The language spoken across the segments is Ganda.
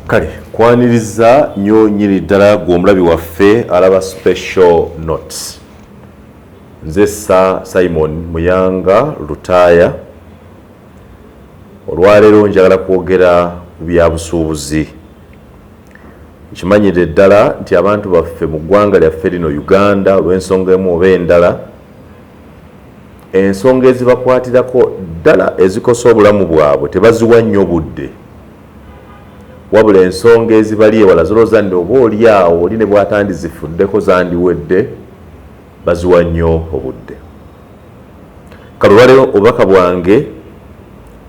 Kale kwaniriza nnyo nnyini ddala gwe omulabi waffe alaba Special Notes. Nze Sir Simon Muyanga Lutaaya. Olwaleero njagala kwogera ku bya busuubuzi. Nkimanyidde ddala nti abantu baffe mu ggwanga lyaffe lino Uganda, olw'ensonga emu oba endala, ensonga ezibakwatirako ddala ezikosa obulamu bwabwe tebaziwa nnyo budde, wabula ensonga ezibali ewala zolowooza nti oba oli awo oli ne bwatandizifuddeko zandiwedde, baziwa nnyo obudde. Kale olwaleero obubaka bwange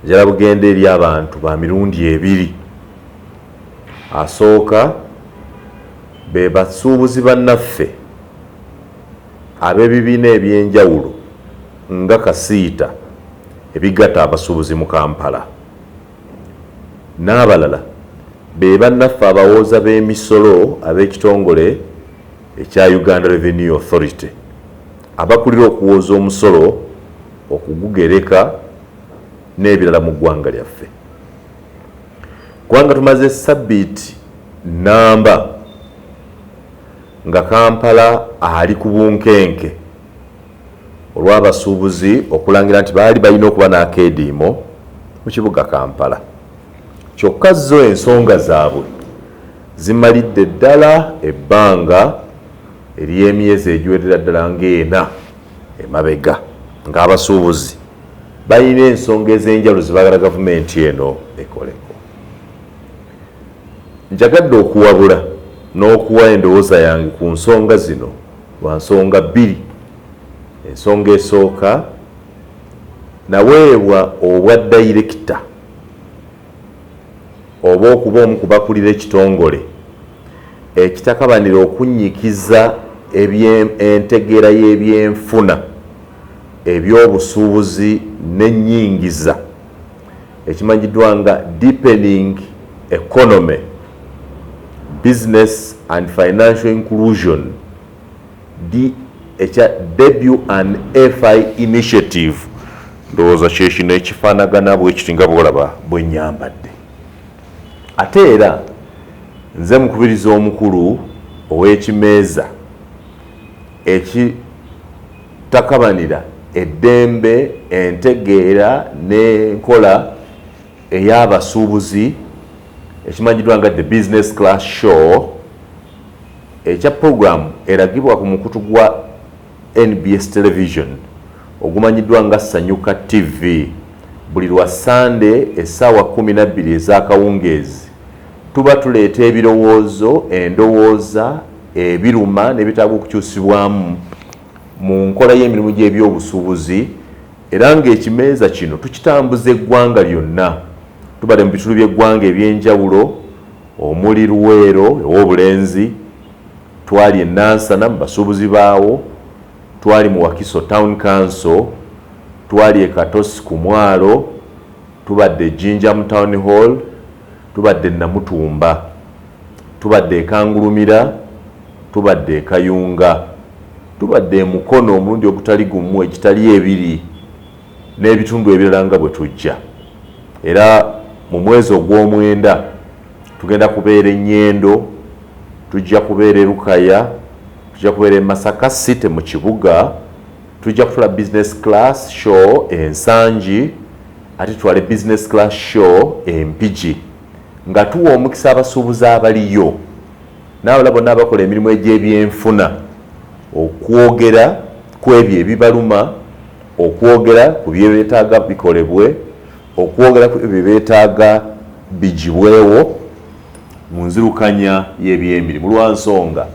njagala bugenda eri abantu ba mirundi ebiri. Asooka be basuubuzi bannaffe ab'ebibiina ebyenjawulo nga KACITA ebigatta abasuubuzi mu Kampala, n'abalala be bannaffe abawooza b'emisolo ab'ekitongole ekya Uganda Revenue Authority abakulira okuwooza omusolo, okugugereka n'ebirala mu ggwanga lyaffe, kubanga tumaze sabbiiti namba nga Kampala ali ku bunkenke olw'abasuubuzi okulangira nti baali balina okuba n'akeediimo mu kibuga Kampala, kyokka zo ensonga zaabwe zimalidde ddala ebbanga ery'emyezi egiwerera ddala ng'ena emabega ng'abasuubuzi balina ensonga ez'enjawulo zebaagala gavumenti eno ekoleko. Njagadde okuwabula n'okuwa endowooza yange ku nsonga zino lwa nsonga bbiri. Ensonga esooka, naweebwa obwa dayirekita oba okuba omu ku bakulira ekitongole ekitakabanira okunnyikiza entegeera y'ebyenfuna, ebyobusuubuzi n'ennyingiza, ekimanyiddwa nga Deepening Economy, Business and Financial Inclusion, ekya Debut and FI Initiative. Ndowooza kyekino ekifaanagana bwe kiti nga bwolaba bwe nyambadde. Ate era nze mukubiriza omukulu ow'ekimeeza ekitakabanira eddembe, entegeera n'enkola ey'abasuubuzi, ekimanyiddwa nga The Business Class Show, ekya program eragibwa ku mukutu gwa NBS Television ogumanyiddwa nga Sanyuka TV buli lwa Sande essaawa 12 ez'akawungeezi. Tuba tuleeta ebirowoozo, endowooza, ebiruma n'ebitaaga okukyusibwamu mu nkola y'emirimu gy'ebyobusuubuzi, era ng'ekimeeza kino tukitambuza eggwanga lyonna. Tubadde mu bitundu by'eggwanga ebyenjawulo omuli Luweero ew'obulenzi, twali e Nansana mu basuubuzi baawo, twali mu Wakiso Town Council, twali e Katosi ku mwalo, tubadde e Jinja mu Town Hall, tubadde e Namutumba, tubadde e Kangulumira, tubadde e Kayunga, tubadde e Mukono omulundi ogutali gumu ekitali ebiri, n'ebitundu ebirala nga bwe tujja. Era mu mwezi ogw'omwenda tugenda kubeera e Nyendo, tujja kubeera e Lukaya, tujja kubeera e Masaka City mu kibuga, tujja kutwala Business Class Show e Nsangi, ate tutwale Business Class Show e Mpigi, nga tuwa omukisa abasuubuzi abaliyo n'abalala bonna abakola emirimu egy'ebyenfuna okwogera ku ebyo ebibaluma, okwogera ku byebeetaaga bikolebwe, okwogera ku ebyo byebeetaaga bigibwewo mu nzirukanya y'ebyemirimu, lwa nsonga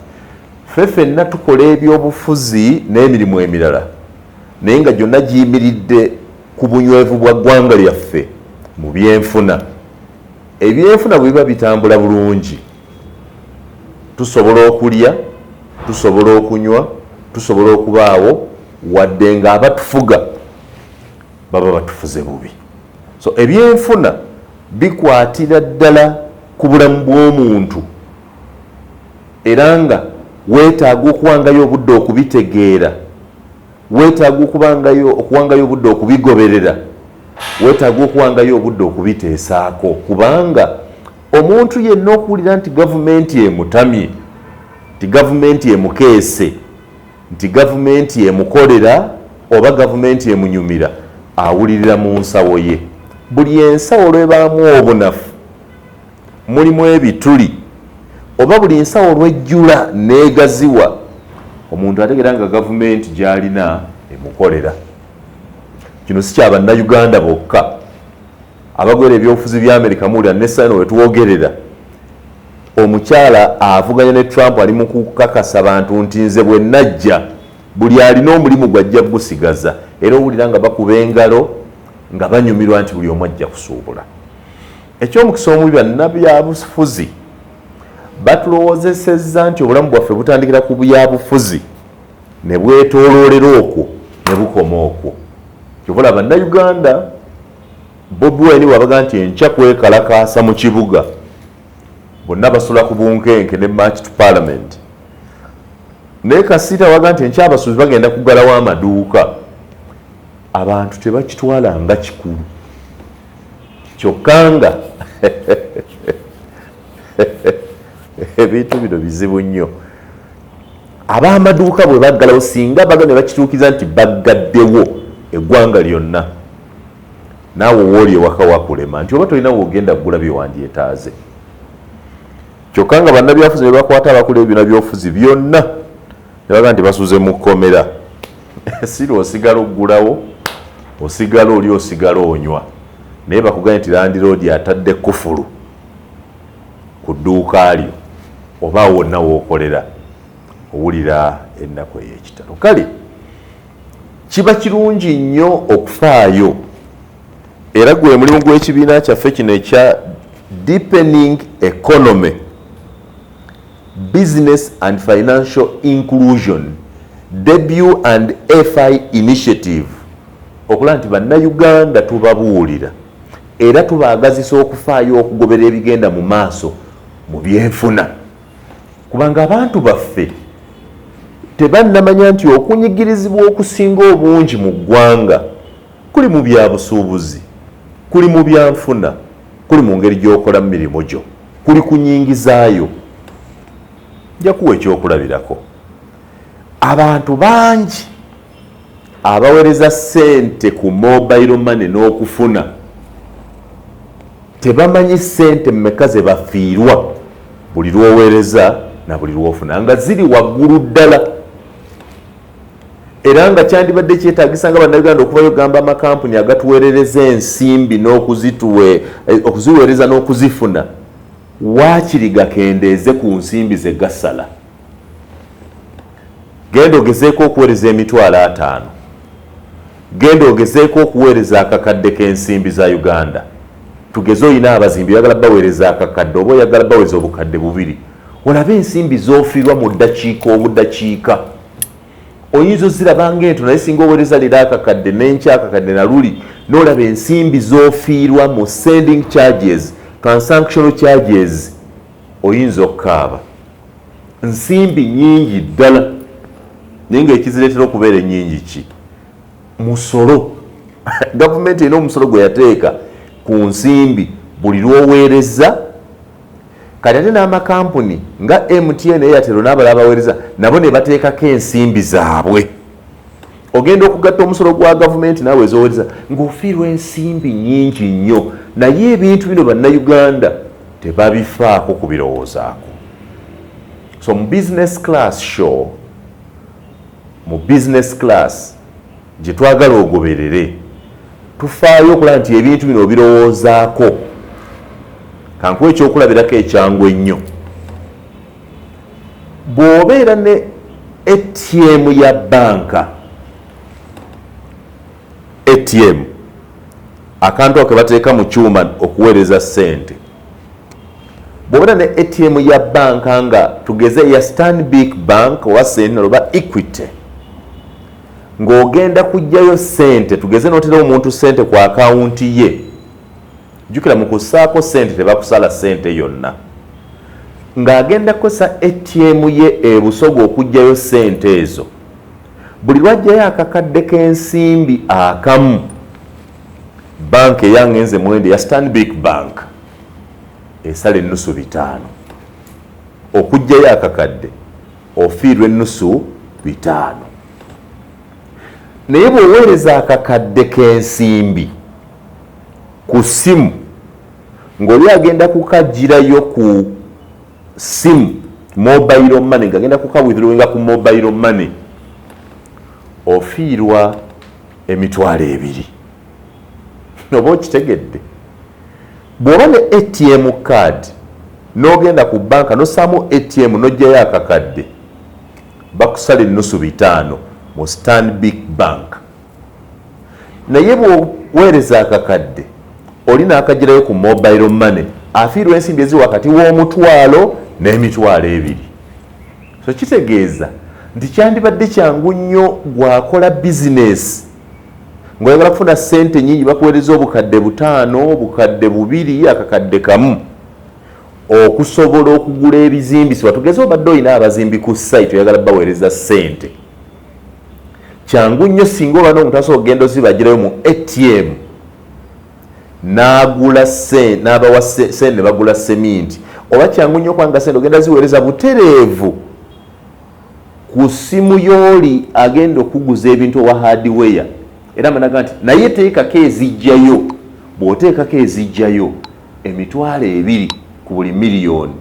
ffe ffenna tukola ebyobufuzi n'emirimu emirala, naye nga gyonna giyimiridde ku bunywevu bwa ggwanga lyaffe mu byenfuna. Ebyenfuna bwe biba bitambula bulungi, tusobola okulya, tusobola okunywa, tusobola okubaawo wadde ng'abatufuga baba batufuze bubi. So ebyenfuna bikwatira ddala ku bulamu bw'omuntu, era nga weetaaga okuwangayo obudde okubitegeera, weetaaga okuwangayo obudde okubigoberera, weetaaga okuwangayo obudde okubiteesaako, kubanga Omuntu yenna okuwulira nti gavumenti emutamye, nti gavumenti emukeese, nti gavumenti emukolera oba gavumenti emunyumira, awulirira mu nsawo ye. Buli ensawo lwebaamu obunafu, mulimu ebituli, oba buli nsawo lwejjula n'egaziwa, omuntu ategeera nga gavumenti gy'alina emukolera. Kino si kya Bannayuganda bokka. Abagwera ebyobufuzi bya Amerika muwulira ne wetwogerera, omukyala avuganya ne Trump ali mu kukakasa bantu nti nze bwe najja buli alina omulimu gwajja gusigaza, era owulira nga bakuba engalo nga banyumirwa nti buli omu ajja kusuubula. Ekyomukisa omubi, bannabyabufuzi batulowoozesezza nti obulamu bwaffe butandikira ku byabufuzi ne bwetooloolera okwo ne bukoma okwo. Kyova olaba Bannayuganda, Bobi Wine bw'abaga nti enkya kwekalakaasa mu kibuga, bonna basula ku bunkenke ne march to Parliament. Naye kasiita waga nti enkya abasuubuzi bagenda kuggalawo amaduuka, abantu tebakitwala nga kikulu. Kyokka nga ebintu bino bizibu nnyo. Ab'amaduuka bwe baggalawo, singa baga ne bakituukiza nti baggaddewo eggwanga lyonna, naawe wooli ewaka wakulema nti oba tolina woogenda kugula byewandyetaaze. Kyokka nga bannabyafuzi ne bakwata abakula ebibiina byobufuzi byonna ne baga nti basuze mu kkomera, siri osigala oggulawo, osigala oli, osigala onywa, naye bakugambye nti landiroodi atadde kufulu ku dduuka lyo oba wonna wookolera, owulira ennaku ey'ekitalo. Kale kiba kirungi nnyo okufaayo, era gwe mulimu gw'ekibiina kyaffe kino ekya Deepening Economy, Business and Financial Inclusion, Debut and FI Initiative, okulaba nti Bannayuganda tubabuulira era tubaagazisa okufaayo okugoberera ebigenda mu maaso mu byenfuna, kubanga abantu baffe tebannamanya nti okunyigirizibwa okusinga obungi mu ggwanga kuli mu byabusuubuzi, kuli mu byanfuna, kuli mu ngeri gy'okola mu mirimu gyo, kuli kunyingizaayo. Nja kuwa ekyokulabirako. Abantu bangi abaweereza ssente ku mobile money n'okufuna tebamanyi ssente mmeka ze bafiirwa buli lw'oweereza na buli lw'ofuna, nga ziri waggulu ddala, era nga kyandibadde kyetaagisa nga Bannayuganda okuvayo gamba amakampuni agatuweerereza ensimbi n'okuziweereza n'okuzifuna waakiri gakendeeze ku nsimbi ze gasala. Genda ogezeeko okuweereza 50,000, genda ogezeeko okuweereza akakadde k'ensimbi za Uganda. Tugeze oyina abazimbi, oyagala baweereza akakadde oba oyagala baweereza 2000, olabe ensimbi z'ofiirwa mu ddakiika obudakiika. Oyinza oziraba ng'entono, naye singa oweereza leero akakadde n'enkya akakadde na luli, n'olaba ensimbi z'ofiirwa mu sending charges, transactional charges, oyinza okukaaba. Nsimbi nyingi ddala, naye ng'ekizireetera okubeera ennyingi ki? Musolo. Gavumenti erina omusolo gwe yateeka ku nsimbi buli lw'oweereza. Kati ate n'amakampuni nga MTN, Airtel n'abalala abaweereza nabo ne bateekako ensimbi zaabwe. Ogenda okugatta omusolo gwa gavumenti naawe ezoweereza, ng'ofiirwa ensimbi nyingi nnyo. Naye ebintu bino Bannayuganda tebabifaako kubirowoozaako. So mu Business Class Show, mu Business Class gye twagala ogoberere, tufaayo okulaba nti ebintu bino obirowoozaako. Kankuwa ekyokulabirako ekyangu ennyo. Bw'obeera ne ATM ya banka, ATM akantu ako ke bateeka mu kyuma okuweereza ssente, bw'obeera ne ATM ya banka nga tugeze ya Stanbic Bank oba Centenary oba Equity, ng'ogenda kuggyayo ssente, tugeze n'otera omuntu ssente ku akawunti ye, jjukira mu kussaako ssente tebakusala ssente yonna, ng'agenda kukozesa ATM ye ebusoga okuggyayo ssente ezo, buli lwajjayo akakadde k'ensimbi akamu, banka eyange nze mwende ya Stanbic Bank. esala ennusu 5. Okuggyayo akakadde ofiirwa ennusu 5. Naye bw'oweereza akakadde k'ensimbi ku ssimu ng'oli agenda kukagirayo ku simu, mobile money, ng'agenda kukawithdrawinga ku mobile money, ofiirwa 20,000. Oba okitegedde? Bw'oba ne ATM card n'ogenda ku banka n'ossaamu ATM n'oggyayo akakadde, bakusala ennusu 5 mu Stanbic Bank. Naye bw'oweereza akakadde oli n'akagirayo ku mobile money, afiirwa ensimbi ezi wakati w'1,000 n'emitwalo 2. So kitegeeza nti kyandibadde kyangu nnyo gwakola bizinesi ng'oyagala kufuna ssente nyingi, bakuweereza obukadde 5, obukadde 2, akakadde 1 okusobola okugula ebizimbisibwa. Tugeze obadde olina abazimbi ku site, oyagala baweereza ssente, kyangu nnyo singa oba n'omuntu asobola okugenda ozibagirayo mu ATM n'agula, n'abawa sente ne bagula seminti. Oba kyangu nnyo okubanga sente ogenda ziweereza butereevu ku ssimu y'oli agenda okuguza ebintu owa hardware. Era amanaga nti naye teekako ezijjayo. Bw'oteekako ezijjayo, 20,000 ku buli miliyoni,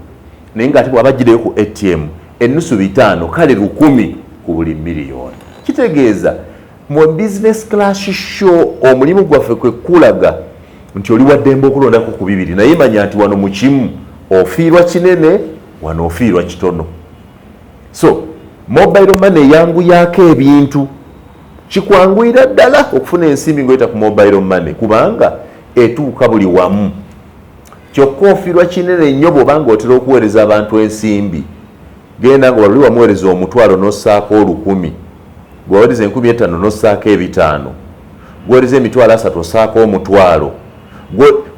naye ngaate bw'abagirayo ku ATM ennusu 5, kale 1,000 ku buli miliyoni. Kitegeeza mu Business Class Show omulimu gwaffe kwe kulaga nti oli waddembe okulondako ku bibiri, naye manya nti wano mu kimu ofiirwa kinene, wano ofiirwa kitono. So mobile money eyanguyaako ebintu, kikwanguyira ddala okufuna ensimbi ngaoyita ku mobile money kubanga etuuka buli wamu. Kyokka ofiirwa kinene nnyo bw'obanga otera okuweereza abantu ensimbi. Genda nga waluli wamuweereza 500 n'ossaako 1,000, gwewaweereza 5,000 n'ossaako 500, gweweereza 30,000 ossaako 1,000.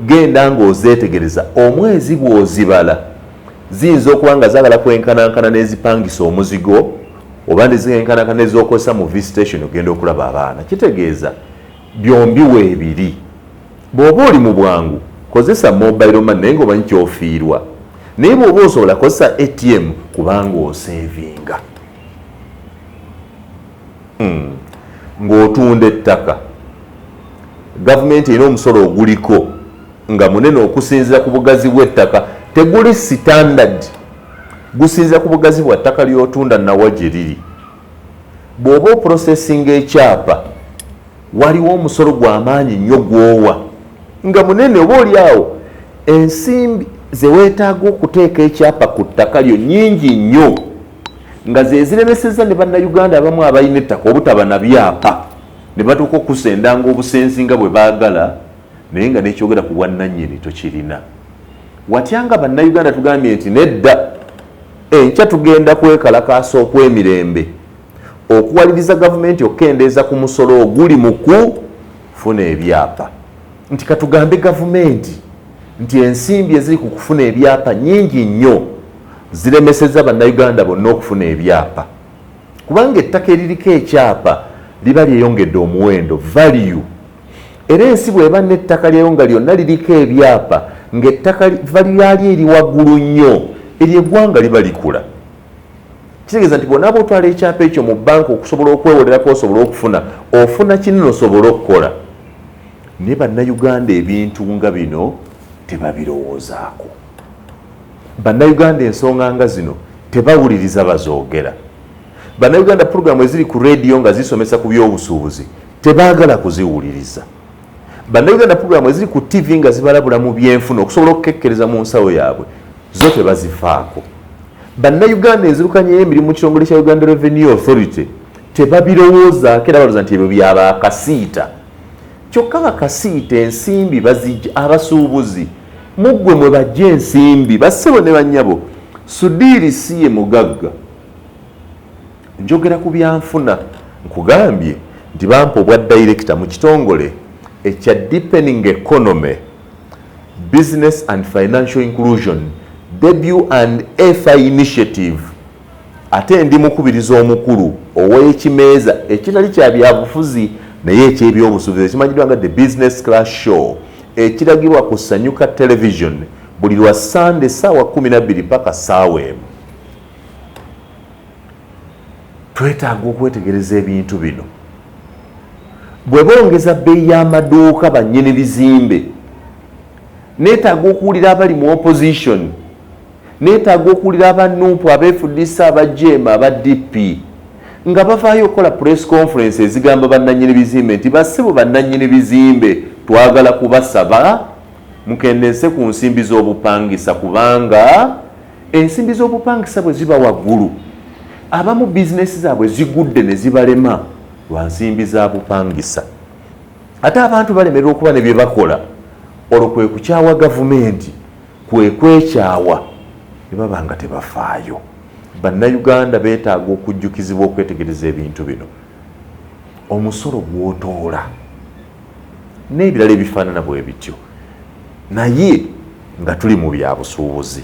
Genda ng'ozeetegereza, omwezi bw'ozibala ziyinza okuba nga zaagala kwenkanankana n'ezipangisa omuzigo oba nezinkanankana nez'okozesa mu visitation ogenda okulaba abaana. Kitegeeza byombi weebiri. Bw'oba oli mu bwangu, kozesa mobile money, naye ng'omanyi kyofiirwa. Naye bw'oba osobola, kozesa ATM kubanga osevinga. Ng'otunda ettaka, gavumenti erina omusolo oguliko nga munene okusinziira ku bugazi bw'ettaka. Teguli standard, gusinziira ku bugazi bwa ttaka ly'otunda nawa gye riri. Bw'oba oprocessinga ekyapa, waliwo omusolo gw'amaanyi nnyo gw'owa nga munene. Oba oli awo ensimbi ze weetaaga okuteeka ekyapa ku ttaka lyo nnyingi nnyo, nga ze ziremesezza ne Bannayuganda abamu abalina ettaka obutaba na byapa, ne batuuka okusendanga obusenzi nga bwe baagala, naye nga nekyogera ku bwannannyini tokirina. Watya nga Bannayuganda tugambye nti nedda, enkya tugenda kwekalakaasa okw'emirembe okuwaliriza gavumenti okukendeeza ku musolo oguli mu kufuna ebyapa, nti katugambe gavumenti nti ensimbi eziri ku kufuna ebyapa nyingi nnyo, ziremesezza Bannayuganda bonna okufuna ebyapa, kubanga ettaka eririko ekyapa liba lyeyongedde omuwendo, value. Era ensi bw'eba n'ettaka lyayo nga lyonna liriko ebyapa, ng'ettaka value yalyo eri waggulu nnyo, eryo eggwanga liba likula. Kitegeeza nti bw'onaaba otwala ekyapa ekyo mu banka okusobola okwewolerako, osobole okufuna, ofuna kinene osobole okukola. Naye Bannayuganda ebintu nga bino tebabirowoozaako. Bannayuganda ensonga nga zino tebawuliriza bazoogera. Bannayuganda puroguramu eziri ku rediyo nga zisomesa ku byobusuubuzi tebaagala kuziwuliriza. Bannayuganda puroguramu eziri ku TV nga zibalabula mu byenfuna okusobola okukekkereza mu nsawo yaabwe zo tebazifaako. Bannayuganda enzirukanya y'emirimu mu kitongole kya Uganda Revenue Authority tebabirowoozaako, era balowooza nti ebyo byabakasiita. Kyokka bakasiita ensimbi bazijja abasuubuzi muggwe mwe bajja ensimbi. Bassebo ne bannyabo, Sudiiri si ye mugagga. Njogera ku byanfuna. Nkugambye nti bampa obwa dayirekita mu kitongole ekya Deepening Economy, Business and Financial Inclusion, Debut and FI Initiative. Ate ndi mukubiriza omukulu ow'ekimeeza ekitali kya byabufuzi naye ekyebyobusuubuzi ekimanyiddwa nga The Business Class Show, ekiragibwa ku Sanyuka Television Buli lwa Sande ssaawa 12 paka ssaawa 1. Twetaaga okwetegereza ebintu bino. Bwe bongeza bbeeyi y'amaduuka, bannyini bizimbe, neetaaga okuwulira abali mu opposition, neetaaga okuwulira aba NUP, aba FDC, aba JEM, aba DP, nga bavaayo okukola press conference ezigamba bannannyini bizimbe nti, "Bassebo bannannyini bizimbe, twagala kubasaba mukendeeze ku nsimbi z'obupangisa, kubanga ensimbi z'obupangisa bwe ziba waggulu, abamu bizinesi zaabwe zigudde ne zibalema lwa nsimbi za bupangisa, ate abantu balemererwa okuba ne bye bakola. Olwo kwe kukyawa gavumenti, kwe kwekyawa ne baba nga tebafaayo." Bannayuganda beetaaga okujjukizibwa okwetegereza ebintu bino, omusolo gw'otoola n'ebirala ebifaanana bwe bityo, naye nga tuli mu byabusuubuzi.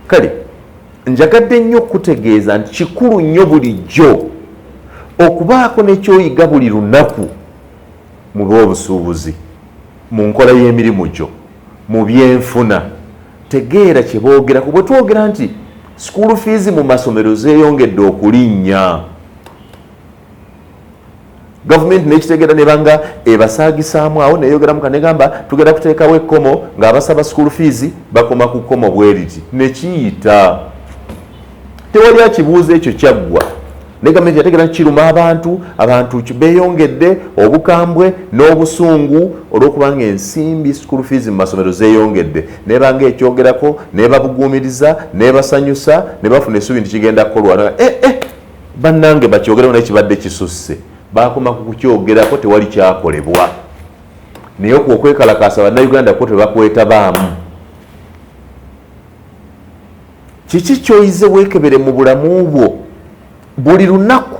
Kale njagadde nnyo okutegeeza nti kikulu nnyo bulijjo okubaako nekyoyiga buli lunaku mu byobusuubuzi, mu nkola y'emirimu gyo, mu byenfuna. Tegeera kye boogerako. Bwe twogera nti school fees mu masomero zeeyongedde okulinnya, gavumenti nekitegeera nebanga ebasaagisaamu awo, neyogeramu kanegamba tugenda kuteekawo ekkomo ng'abasaba school fees bakoma ku kkomo bweriti, nekiyita tewali akibuuzo. Ekyo kyaggwa, ne gavumenti yategeera nti kiruma abantu. Abantu beeyongedde obukambwe n'obusungu olw'okubanga ensimbi school fees mu masomero zeeyongedde. Nebanga ekyogerako, nebabuguumiriza, nebasanyusa, ne bafuna essuubi nti kigenda kukolwa. Eh, eh, bannange, bakyogereko, naye kibadde kisusse. Bakoma ku kukyogerako, tewali kyakolebwa. Naye okwo okwekalakaasa Bannayuganda ko tebakwetabaamu. Kiki kyoyize? Weekebere mu bulamu bwo. Buli lunaku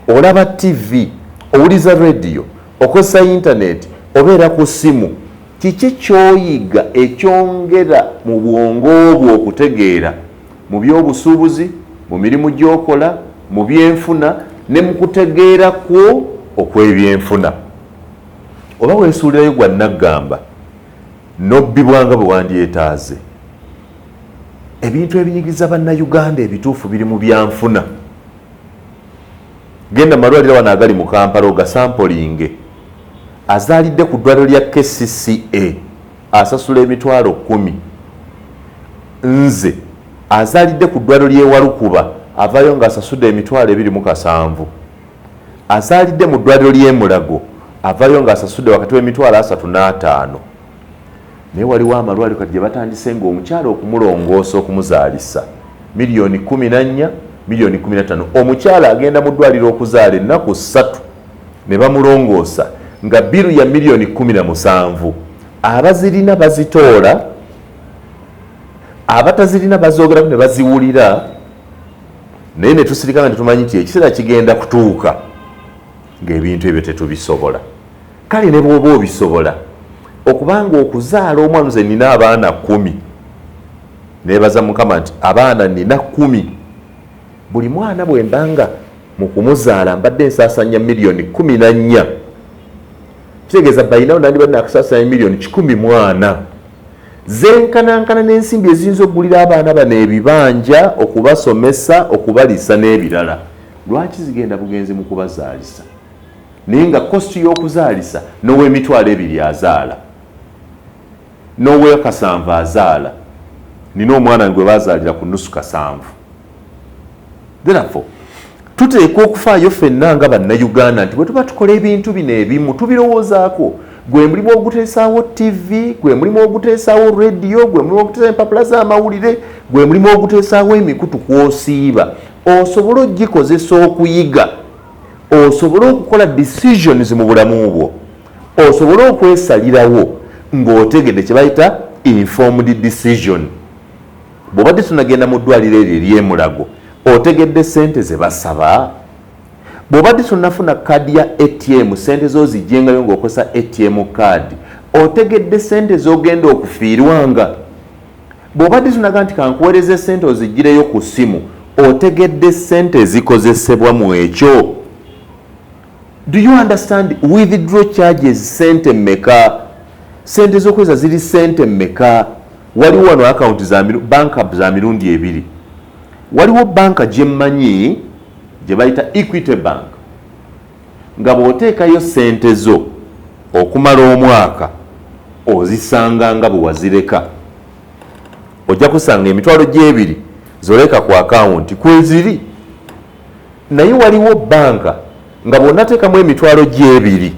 olaba TV, owuliza rediyo, okozesa intaneti, obeera ku ssimu. Kiki kyoyiga ekyongera mu bwongo bwo okutegeera mu byobusuubuzi, mu mirimu gy'okola, mu byenfuna ne mu kutegeera kwo okw'ebyenfuna? Oba weesuulirayo gwa naggamba n'obbibwanga bwe wandyetaaze? Ebintu ebinyigiriza Bannayuganda ebituufu biri mu byanfuna. Genda malwaliro wano agali mu Kampala ogasampolinge. Azaalidde ku ddwaliro lya KCCA asasula 100,000. Nze azaalidde ku ddwaliro ly'ewalukuba avaayo ng'asasudde 27,000. Azaalidde mu ddwaliro ly'emulago avaayo ng'asasudde wakati w'emitwalo 35. Naye waliwo amalwaliro kati gye batandise ng'omukyala okumulongoosa, okumuzaalisa, miliyoni 14, miliyoni 15. Omukyala agenda mu ddwaliro okuzaala ennaku 3 ne bamulongoosa nga bill ya miliyoni 17. Abazirina bazitoola, abatazirina bazoogerako ne baziwulira, naye ne tusirika nga tetumanyi nti ekiseera kigenda kutuuka ng'ebintu ebyo tetubisobola. Kale ne bw'oba obisobola, okubanga okuzaala omwana, nze nina abaana 10, neebaza Mukama nti abaana nina 10. Buli mwana bwe mbanga mu kumuzaala mbadde nsaasanya miliyoni 14, kitegeeza bayinawo nandibadde nakusaasanya miliyoni 100 mwana, zenkanankana n'ensimbi eziyinza okugulira abaana bano ebibanja, okubasomesa, okubaliisa n'ebirala. Lwaki zigenda bugenzi mu kubazaalisa, naye nga cost y'okuzaalisa, n'ow'emitwalo 2 azaala, n'ow'ekasanvu azaala? Nina omwana gwe bazaalira ku nusu kasanvu. Therefore tuteekwa okufaayo ffenna nga Bannayuganda nti bwe tuba tukola ebintu bino ebimu tubirowoozaako. Gwe mulimu oguteesaawo TV, gwe mulimu oguteesaawo rediyo, gwe mulimu oguteesaawo empapula z'amawulire, gwe mulimu oguteesaawo emikutu kw'osiiba, osobole ogikozesa okuyiga, osobole okukola decisions mu bulamu bwo, osobole okwesalirawo ng'otegedde kye bayita informed decision. Bw'obadde tunagenda mu ddwaliro eryo ery'emulago, otegedde sente ze basaba? Bw'obadde tonafuna kaadi ya ATM, sente z'ozijjengayo ng'okozesa ATM kaadi, otegedde sente z'ogenda okufiirwanga? Bw'obadde tonaga nti kankuweereza sente oziggireyo ku ssimu, otegedde sente ezikozesebwa mu ekyo? Do you understand withdraw charges sente mmeka? Sente z'okweza ziri sente mmeka? Waliwo wano akawunti za banka za mirundi ebiri. Waliwo banka gye mmanyi gye bayita Equity Bank, nga bw'oteekayo ssente zo okumala omwaka ozisanga nga bwe wazireka. Ojja kusanga emitwalo gy'ebiri zoleka ku akawunti kweziri. Naye waliwo banka nga bw'onateekamu emitwalo gy'ebiri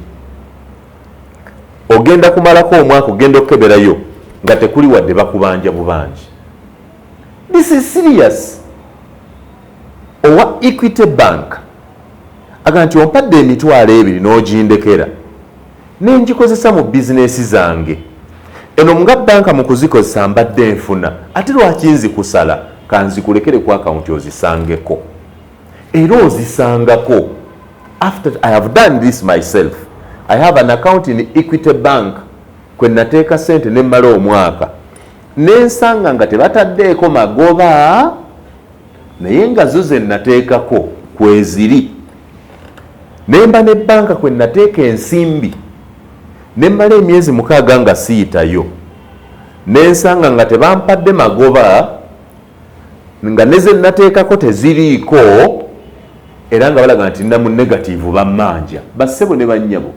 ogenda kumalako omwaka, ogenda okukeberayo nga tekuli wadde, bakubanja bubanji. This is serious. Owa Equity Bank aga nti ompadde emitwalo ebiri n'ogindekera nengikozesa mu bizinesi zange eno nga banka, mu kuzikozesa mbadde nfuna, ate lwaki nzikusala? Kanzikulekere ku akawunti ozisangeko. Era ozisangako. After I have done this myself, I have an account in Equity Bank kwe nateeka sente nemmala omwaka, nensanga nga tebataddeeko magoba, naye nga zo ze nateekako kweziri. Nemba ne banka kwe nateeka ensimbi nemmala emyezi 6 nga siyitayo, nensanga nga tebampadde magoba, nga ne ze nateekako teziriiko, era nga balaga nti nna mu negative, bammanja. Bassebo ne bannyabo,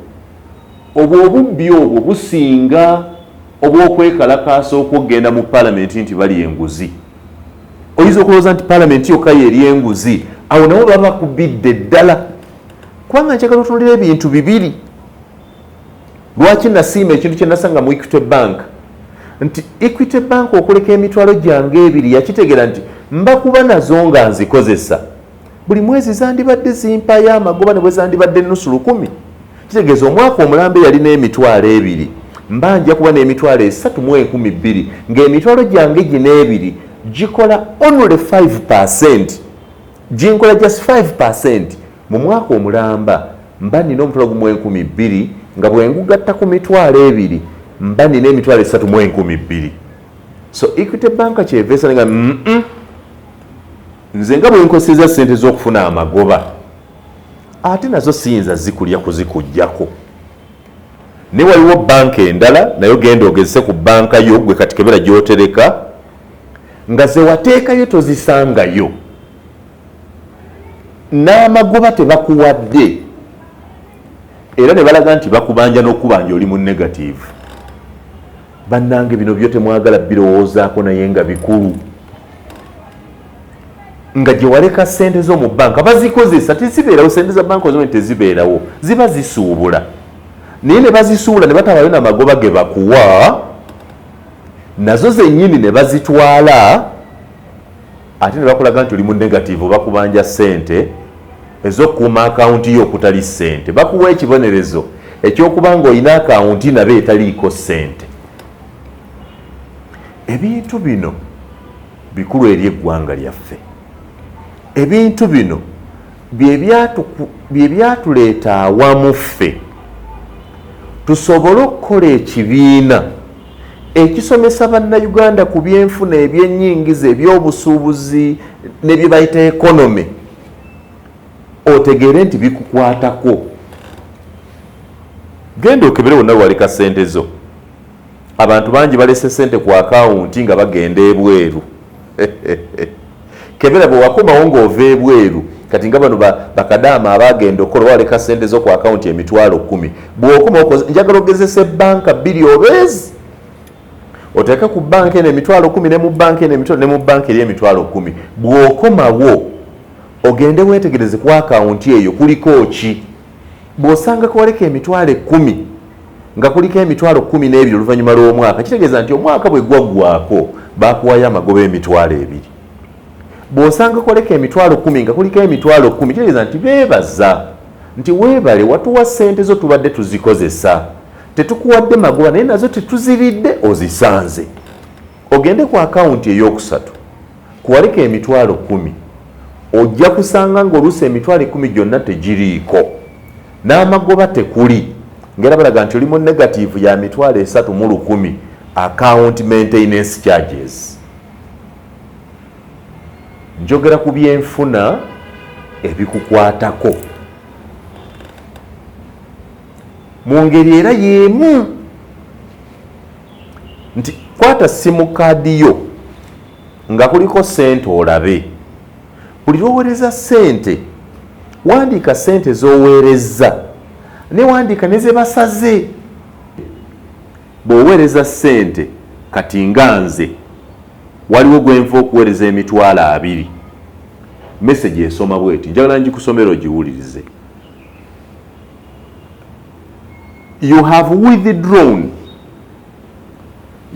obwo obubbi obwo businga obw'okwekalakaasa okwogenda mu palamenti nti bali enguzi. Oyinza okulowooza nti palamenti yokka yeri enguzi, awo nabo baba bakubidde ddala. Kubanga njagala otunulira ebintu bibiri. Lwaki nasiima ekintu kye nasanga mu Equity Bank? Nti Equity Bank okuleka emitwalo gyange ebiri, yakitegeera nti mbakuba nazo nga nzikozesa buli mwezi, zandibadde zimpayo amagoba ne bwe zandibadde nusu lukumi. Kitegeeza omwaka omulambe yalina emitwalo ebiri, mba nja kuba n'emitwalo esatu mu enkumi bbiri, ng'emitwalo gyange gino ebiri gikola only 5, ginkola just 5 mu mwaka omulamba. Mba nina omutwalo gumu enkumi bbiri, nga bwe ngugatta ku mitwalo ebiri mba nina emitwalo esatu mu enkumi bbiri. So Equity Bank kyeva esala nga nze nga bwe nkoseza sente z'okufuna amagoba, ate nazo siyinza zikulya kuzikugjako. Ne waliwo banka endala, nayo genda ogezese ku banka yo gwe kati, kebera gy'otereka nga zewateekayo tozisangayo, n'amagoba tebakuwadde, era ne balaga nti bakubanja n'okubanja, oli mu negative. Bannange, bino byo temwagala birowoozaako, naye nga bikulu. Nga gye waleka sente zo mu banka bazikozesa, tezibeerawo. Sente za banka ozimanyi tezibeerawo, ziba zisuubula, naye ne bazisuubula ne batabayo namagoba ge bakuwa, nazo zennyini ne bazitwala, ate ne bakulaga nti oli mu negative, bakubanja sente ez'okukuuma akawunti yo okutali sente. Bakuwa ekibonerezo ekyokuba nga olina akawunti nabo etaliiko sente. Ebintu bino bikulu eri eggwanga lyaffe. Ebintu bino bye byatuleeta awamu ffe tusobole okukola ekibiina ekisomesa Bannayuganda ku byenfuna, ebyennyingiza, ebyobusuubuzi ne bye bayita economy, otegeere nti bikukwatako. Genda okebere wonna lwaleka sente zo. Abantu bangi balese sente ku akawunti nga bagenda ebweru. Kebera bwe wakomawo ng'ova ebweru. Kati nga bano bakadaama abagenda okukola, waleka sente zo ku akawunti emitwalo 10, bw'okomawo njagala ogezesa ebbanka bbiri obeezi, oteeke ku banka eno emitwalo 10, ne mu banka eno emitwalo, ne mu banka eri emitwalo 10. Bw'okomawo ogende weetegereze ku akawunti eyo kuliko ki. Bw'osanga kwaleka emitwalo 10 nga kuliko emitwalo 12 oluvannyuma lw'omwaka, kitegeeza nti omwaka bwe gwaggwako bakuwayo amagoba emitwalo 2. Bw'osanga kwaleka emitwalo 10 nga kuliko emitwalo 10, kitegeeza nti beebaza nti weebale watuwa ssente zo, tubadde tuzikozesa, tetukuwadde magoba, naye nazo tetuziridde, ozisanze. Ogende ku akawunti eyokusatu kuwaleka emitwalo 10, ojja kusanga ng'oluusi emitwalo 10 gyonna tegiriiko, n'amagoba tekuli, ngera balaga nti oli mu negative ya 301,000, account maintenance charges. Njogera ku byenfuna ebikukwatako. Mu ngeri era y'emu nti Kwata SIM card yo nga kuliko sente olabe. Buli lwoweereza sente, wandiika sente z'oweereza ne wandiika ne ze basaze. Bw'oweereza sente, kati nga nze waliwo gwenva okuweereza 20,000, message esoma bweti, njagala ngikusomera ogiwulirize: "You have withdrawn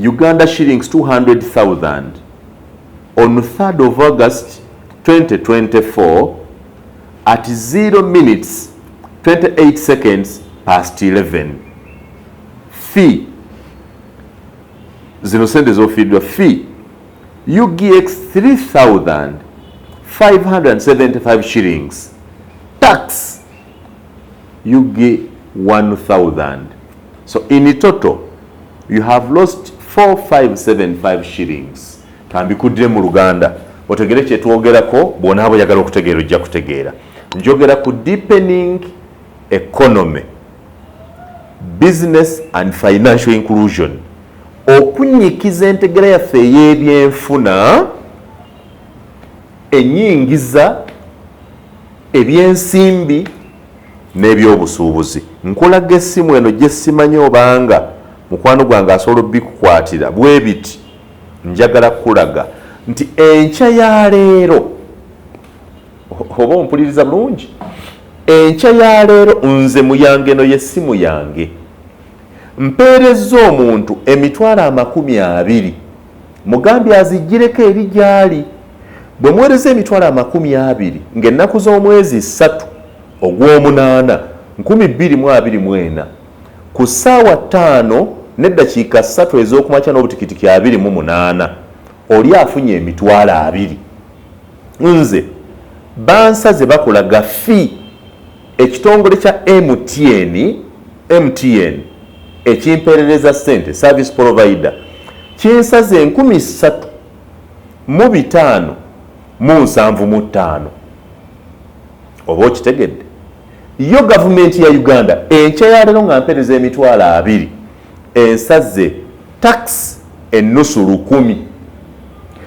Uganda shillings 200,000 on 3rd of August 2024 at 0 minutes 28 seconds past 11. Fee," zino sente zofiiriddwa, "fee UGX 3575 shillings, tax UG 1000. So in total you have lost 4575 shillings." Tambikuddire mu Luganda otegere kyetwogerako. Bw'onaaba oyagala okutegeera, ojja kutegeera. Njogera ku deepening economy, business and financial inclusion, okunyikiza entegera yaffe ey'ebyenfuna, enyingiza, ebyensimbi n'ebyobusuubuzi. Nkulaga essimu eno gye simanyi obanga mukwano gwange asobola obikukwatira bwe biti. Njagala kulaga nti enkya ya leero, oba ompuliriza bulungi, enkya ya leero nze muyange, eno yessimu yange, mpeereza omuntu 20,000, mugambye azigireko eri gy'ali. Bwe muweereza 20,000 ng'ennaku z'omwezi 3 ogw'omunaana 2024 ku ssaawa 5:03 ez'okumakya n'obutikitiki 28, oli afunye 20,000. Nze bansaze, bakulaga fee, ekitongole kya MTN, MTN ekimpeerereza ssente, service provider, kinsaze 3575. Oba okitegedde? Yo gavumenti ya Uganda enkya ya leero nga mpeereza 20,000, ensaze tax ennusu 1,000.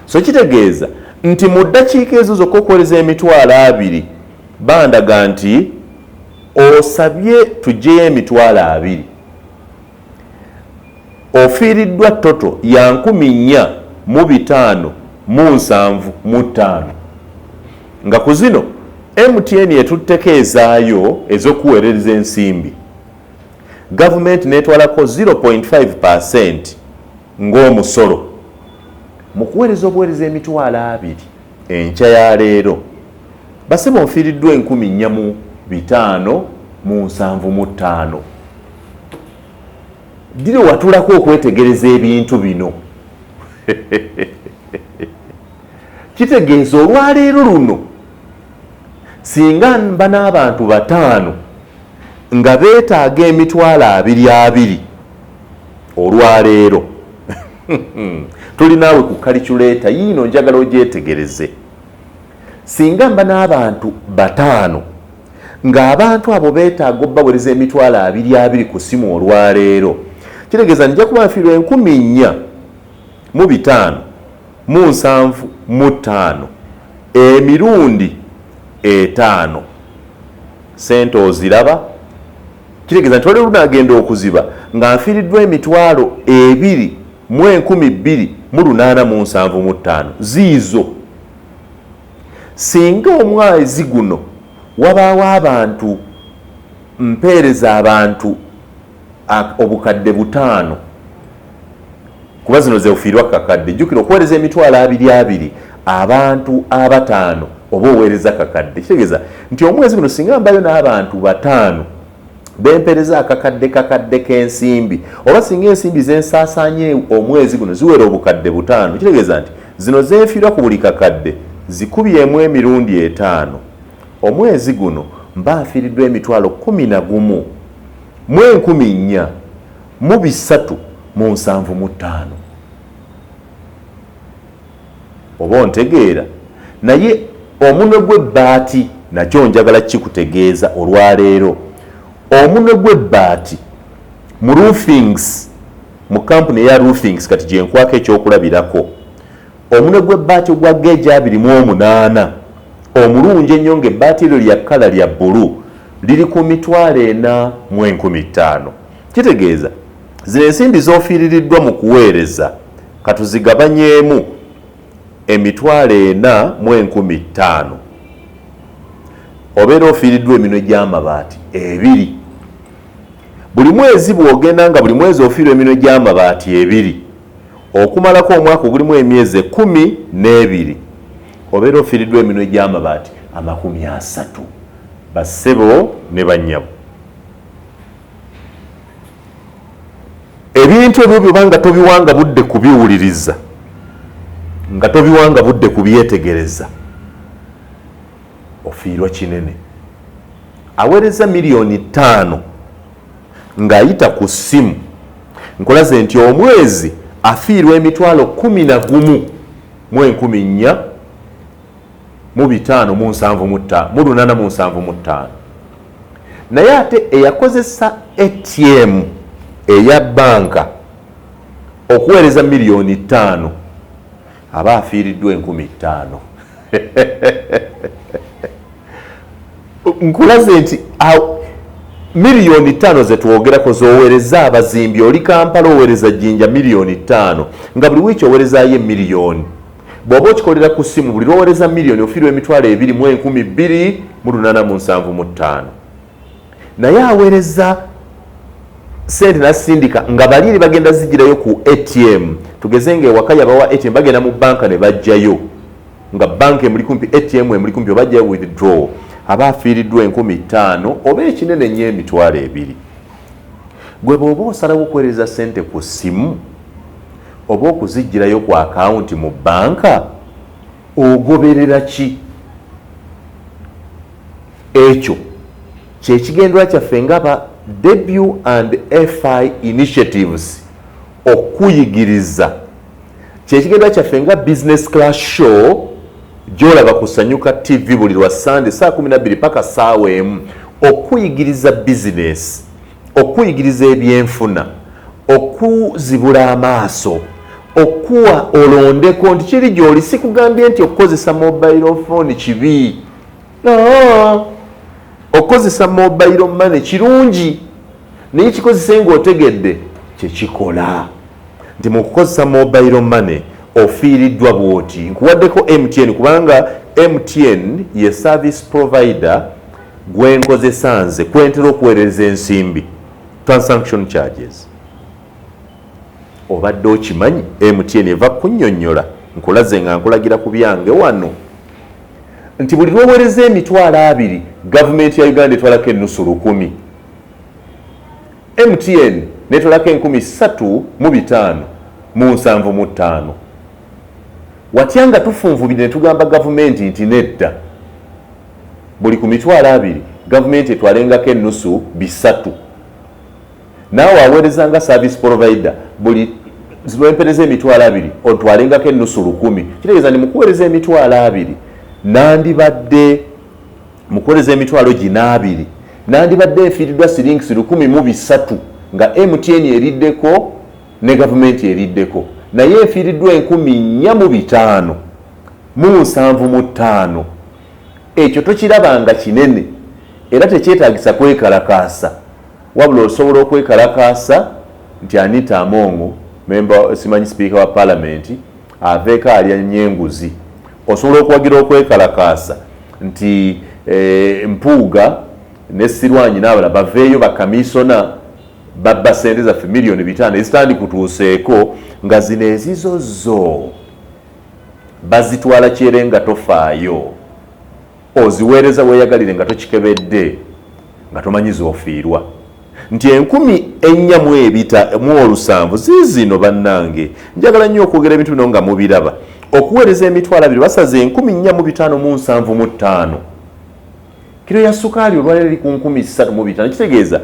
So kitegeeza nti mu ddakiika ezo zokka okuweereza 20,000, bandaga nti osabye tugyeyo 20,000, ofiiriddwa total ya 4575, nga ku zino MTN etutteko ezaayo ez'okuweerereza ensimbi, gavumenti netwalako 0.5% ng'omusolo mu kuweereza obuweereza 20,000. Enkya ya leero, basebo, nfiiriddwa 4575. Ddire watulako okwetegereza ebintu bino. Kitegeeza olwaleero luno singa mba n'abantu bataano nga beetaaga 20,000 olwaleero, tuli naawe ku calculator yiino, njagala ogyetegereze. Singa mba n'abantu bataano ng'abantu abo beetaaga obbawereza 20,000 ku simu olwaleero, kitegeeza nja kuba nfiirwa 4575 emirundi 5. Sente oziraba? Kitegeeza nti waliwo lunagenda okuziba nga nfiiriddwa 202,875. Ziizo. Singa omwezi guno wabaawo abantu, mpeereza abantu 5,000, kuba zino zeofiirwa kakadde. Jjukira okuweereza 20,000 abantu abataano, oba oweereza kakadde. Kitegeeza nti omwezi guno singa mbayo n'abantu bataano bempereza akakadde kakadde k'ensimbi, oba singa ensimbi zensaasaanye omwezi guno ziwera 5,000, kitegeeza nti zino zenfiirwa ku buli kakadde zikubyemu emirundi 5, omwezi guno mba nfiiriddwa 11,475. Oba ontegeera? Naye omunwe gw'ebbaati nakyo njagala kikutegeeza olwaleero. Omunwe gw'ebbaati mu roofings Mu kampuni eya Roofings kati gyenkwako ekyokulabirako, omunwe gw'ebbaati ogwa geegi 28 omulungi ennyo, ng'ebbaati eryo lya kkala lya bbulu, liri ku 405,000. Kitegeeza zino ensimbi z'ofiiririddwa mu kuweereza, katuzigabanyeemu 405,000, obeera ofiiriddwa eminwe gy'amabaati 2 buli mwezi. Bw'ogenda nga buli mwezi ofiirwa eminwe gy'amabaati 2 okumalako omwaka ogulimu emyezi 12, obeera ofiiriddwa eminwe gy'amabaati 30. Bassebo ne bannyabo, ebintu ebyo byoba nga tobiwanga budde kubiwuliriza, nga tobiwanga budde kubyetegereza, ofiirwa kinene. Aweereza 5 miliyoni ng'ayita ku ssimu, nkolaze nti omwezi afiirwa 11,475 mu 875. Naye ate eyakozesa ATM eya banka okuweereza 5 miliyoni aba afiiriddwa 5,000. Nkulaze nti 5 miliyoni zetwogerako zoweereza abazimbi, oli Kampala, oweereza Jjinja 5 miliyoni, nga buli wiiki oweerezaayo emiliyoni. Bw'oba okikolera ku ssimu, buli lwoweereza miliyoni ofiirwa 22,875. Naye aweereza sente nasindika nga bali eri bagenda zigirayo ku ATM, tugeze nga ewaka yabawa ATM, bagenda mu banka ne bajjayo, nga banka emuli kumpi, ATM emuli kumpi, obajjayo withdraw, aba afiiriddwa 5,000 oba ekinene nnyo 20,000. Gwe bw'oba osalawo okuweereza sente ku ssimu oba okuzigirayo ku akawunti mu banka, ogoberera ki? Ekyo kyekigendwa kyaffe nga ba Debut and FI Initiatives okuyigiriza. Kyekigendwa kyaffe nga Business Class Show gyolaba ku Sanyuka TV buli lwa Sande saa 12 paka saawa 1, okuyigiriza bizinesi, okuyigiriza ebyenfuna, okuzibula amaaso, okuwa olondeko nti kiri gyoli. Sikugambye nti okukozesa mobile phone kibi. No, okukozesa mobile money kirungi, naye kikozese ng'otegedde kyekikola, nti mu kukozesa mobile money ofiiriddwa bwoti. Nkuwaddeko MTN kubanga MTN ye service provider gwenkozesa nze, kwentera okuweereza ensimbi. Transaction charges, obadde okimanyi MTN eva kunnyonnyola? Nkulaze nga nkulagira ku byange wano nti buli lwoweereza 20,000, gavumenti ya Uganda etwalako enusu 1,000, MTN netwalako 3,575. Watya nga tufunvubire ne tugamba gavumenti nti nedda, buli ku 20,000 gavumenti etwalengako enusu 300, naawe aweereza nga service provider buli lwempereza 20,000 otwalengako enusu 1,000? Kitegeeza ndi mukuweereza 20,000, nandibadde mukuweereza emitwalo gina abiri, nandibadde nfiiriddwa siringisi 1,003, nga MTN eriddeko ne gavumenti eriddeko, naye nfiiriddwa 4,575. Ekyo tokirabanga kinene era tekyetagisa kwekalakaasa, wabula osobola okwekalakaasa nti Anita Among, memba simanyi sipiika wa palamenti, aveeko alya nnyo enguzi. Osobola okuwagira okwekalakaasa nti Mpuuga ne Sirwanyi n'abalala baveeyo, bakamisona babba sente zaffe 5 miliyoni ezitandikutuuseeko, nga zino ezizo zo bazitwala kyere nga tofaayo, oziweereza weeyagalire nga tokikebedde, nga tomanyi z'ofiirwa nti 4,700 ziizino. Bannange, njagala nnyo okwogera ebintu bino nga mubiraba. Okuweereza 20,000 basaze 4,575. Kiro ya sukaali olwaleero eri ku 3,500. Kitegeeza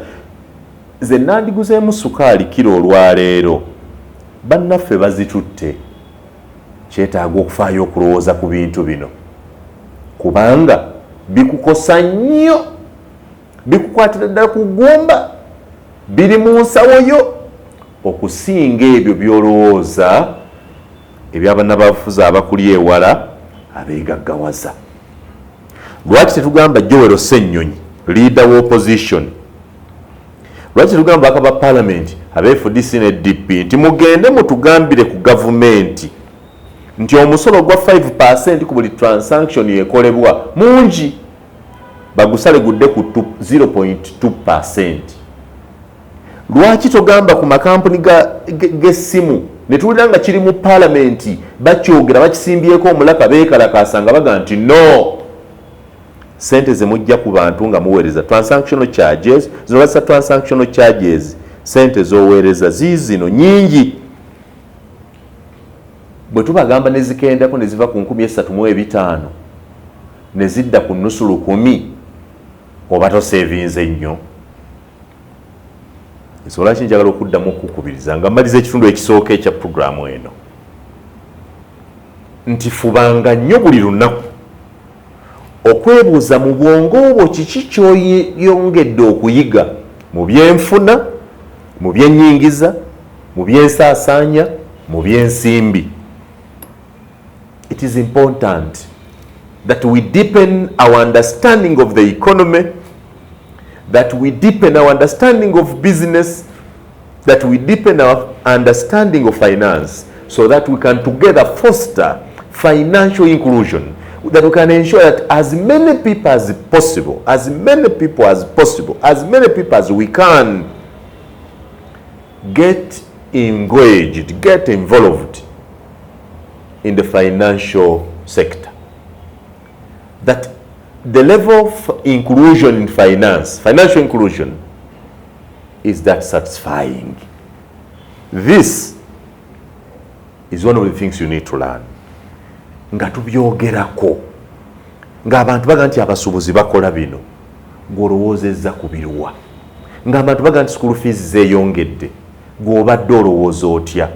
ze nandiguzeemu sukaali kiro olwaleero bannaffe bazitutte. Kyetaaga okufaayo okulowooza ku bintu bino, kubanga bikukosa nnyo, bikukwatira ddala ku ggumba, biri mu nsawo yo. Okusinga ebyo by'olowooza eby'abannabyabufuzi abakuli ewala abeegaggawaza. Lwaki tetugamba Joel Ssenyonyi, leader wa opposition? Lwaki tetugamba ababaka ba parliament aba FDC ne DP nti mugende mutugambire ku gavumenti nti omusolo gwa 5% ku buli transaction ekolebwa mungi, bagusale gudde ku 0.2%? Lwaki togamba ku makampuni g'essimu, ne tuwulira nga kiri mu paalamenti, bakyogera, bakisimbyeko omulaka, beekalakaasa nga baga nti no, sente zemujja ku bantu nga muweereza transactional charges zino, bazisa transactional charges, sente z'oweereza ziizino nyingi. Bwe tubagamba ne zikendako ne ziva ku 3500 ne zidda ku nusu lukumi, oba tosevinze nnyo. Ensonga lwaki njagala okuddamu okukubiriza nga mmaliza ekitundu ekisooka ekya puroguramu eno nti fubanga nnyo buli lunaku okwebuuza mu bwongo obwo kiki kyoyongedde okuyiga mu byenfuna, mu byennyingiza, mu byensaasaanya, mu byensimbi. It is important that we deepen our understanding of the economy, that we deepen our understanding of business, that we deepen our understanding of finance, so that we can together foster financial inclusion, that we can ensure that as many people as possible, as many people as possible, as many people as we can get engaged, get involved in the financial sector. That the level of inclusion in finance, financial inclusion, is that satisfying? This is one of the things you need to learn. Nga tubyogerako, ng'abantu baga nti abasuubuzi bakola bino, gw'olowoozezza ku biruwa? Ng'abantu baga nti school fees zeeyongedde, gw'obadde olowooza otya?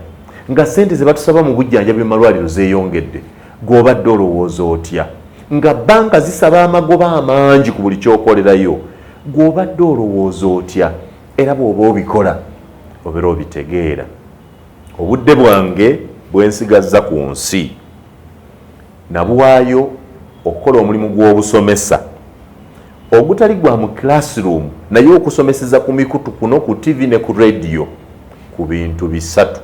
Nga ssente ze batusaba mu bujjanjabi mu malwaliro zeeyongedde, gw'obadde olowooza otya? Nga banka zisaba amagoba amangi ku buli kyokolerayo, gw'obadde olowooza otya? Era bw'oba obikola, obeera obitegeera. Obudde bwange bwensigazza ku nsi nabuwaayo okukola omulimu gw'obusomesa ogutali gwa mu classroom, naye okusomeseza ku mikutu kuno, ku TV ne ku radio, ku bintu bisatu.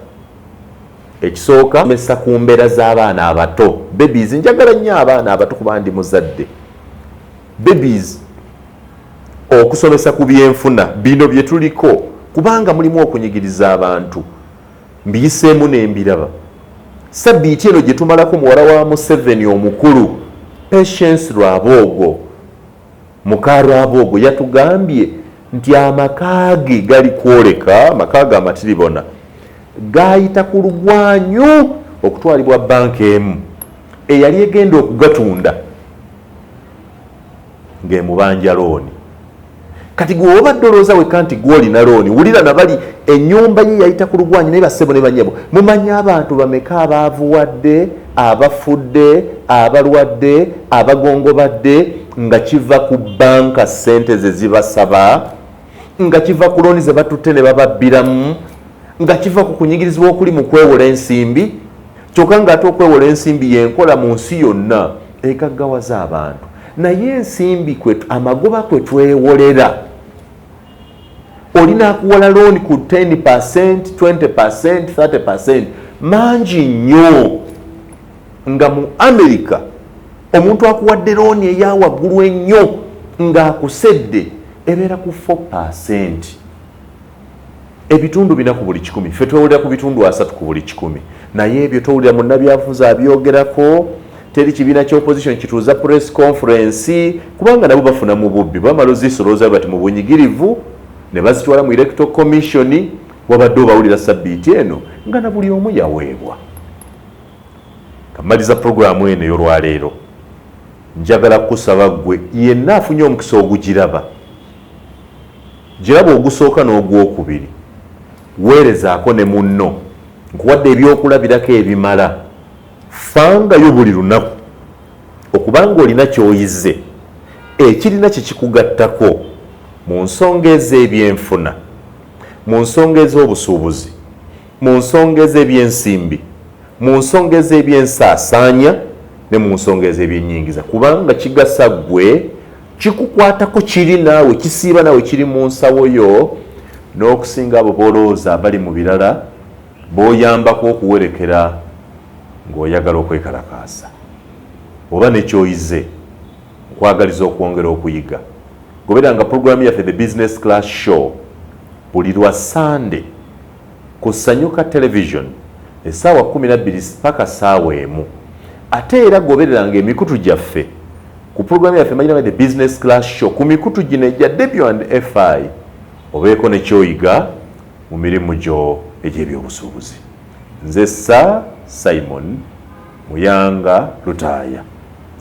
Ekisooka, mesa ku mbeera z'abaana abato, babies. Njagala nnyo abaana abato kuba ndi muzadde. Babies, okusomesa ku byenfuna bino bye tuliko, kubanga mulimu okunyigiriza abantu, mbiyiseemu n'embiraba. Sabbiiti eno gye tumalako, muwala wa Museveni omukulu, Patience Rwabwogo, muka Rwabwogo, yatugambye nti amaka ge gali kwoleka, amaka ge amatiribona gayita ku lugwanyu okutwalibwa banka emu eyali egenda okugatunda ng'emubanja looni. Kati gwe obadde olowooza wekka nti gwolina looni, wulira nabali ennyumba ye yayita ku lugwanyu. Naye bassebo ne banyabo, mumanyi abantu bameka abaavuwadde, abafudde, abalwadde, abagongobadde nga kiva ku banka ssente ze zibasaba, nga kiva ku looni ze batutte ne bababbiramu, nga kiva ku kunyigirizibwa okuli mu kwewola ensimbi? Kyokka ng'ate okwewola ensimbi yenkola mu nsi yonna egaggawaza abantu, naye ensimbi amagoba kwe twewolera, olina akuwola looni ku 10%, 20%, 30%, mangi nnyo. Nga mu America omuntu akuwadde looni eya waggulu ennyo ng'akusedde ebeera ku 4%, 4% ku buli 100. Ffe twewulira ku 30% ku buli 100. Naye ebyo towulira munnabyabufuzi abyogerako. Teri kibiina kya opposition kituuza press conference, kubanga nabo bafuna mu bubbi. Bamala ozisolooza bati mu bunyigirivu ne bazitwala mu Electoral Commission. Wabadde obawulira sabbiiti eno nga na buli omu yaweebwa. Kamaliza puroguramu eno ey'olwaleero, njagala kukusaba ggwe yenna afunye omukisa ogugiraba, giraba ogusooka n'ogwokubiri, weerezaako ne munno. Nkuwadde ebyokulabirako ebimala. Fangayo buli lunaku okubanga olina ky'oyize ekirina kikikugattako mu nsonga ez'ebyenfuna, mu nsonga ez'obusuubuzi. Mu nsonga ez'ebyensimbi, mu nsonga ez'ebyensaasaanya ne mu nsonga ez'ebyennyingiza, kubanga kigasa ggwe, kikukwatako, kiri naawe, kisiiba naawe, kiri mu nsawo yo n'okusinga abo b'olowooza abali mu birala b'oyambako okuwerekera ng'oyagala okwekalakaasa. Oba ne ky'oyize, nkwagaliza okwongera okuyiga. Goberanga pulogulaamu yaffe The Business Class Show buli lwa Ssande ku Sanyuka Television essaawa 12 paka ssaawa 1. Ate era gobereranga emikutu gyaffe ku pulogulaamu yaffe emanyiddwa nga The Business Class Show ku mikutu gino egya W and FI obeeko ne ky'oyiga mu mirimu gyo egy'ebyobusuubuzi. Nze Sir Simon Muyanga Lutaaya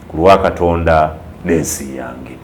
ku lwa Katonda n'ensi yange.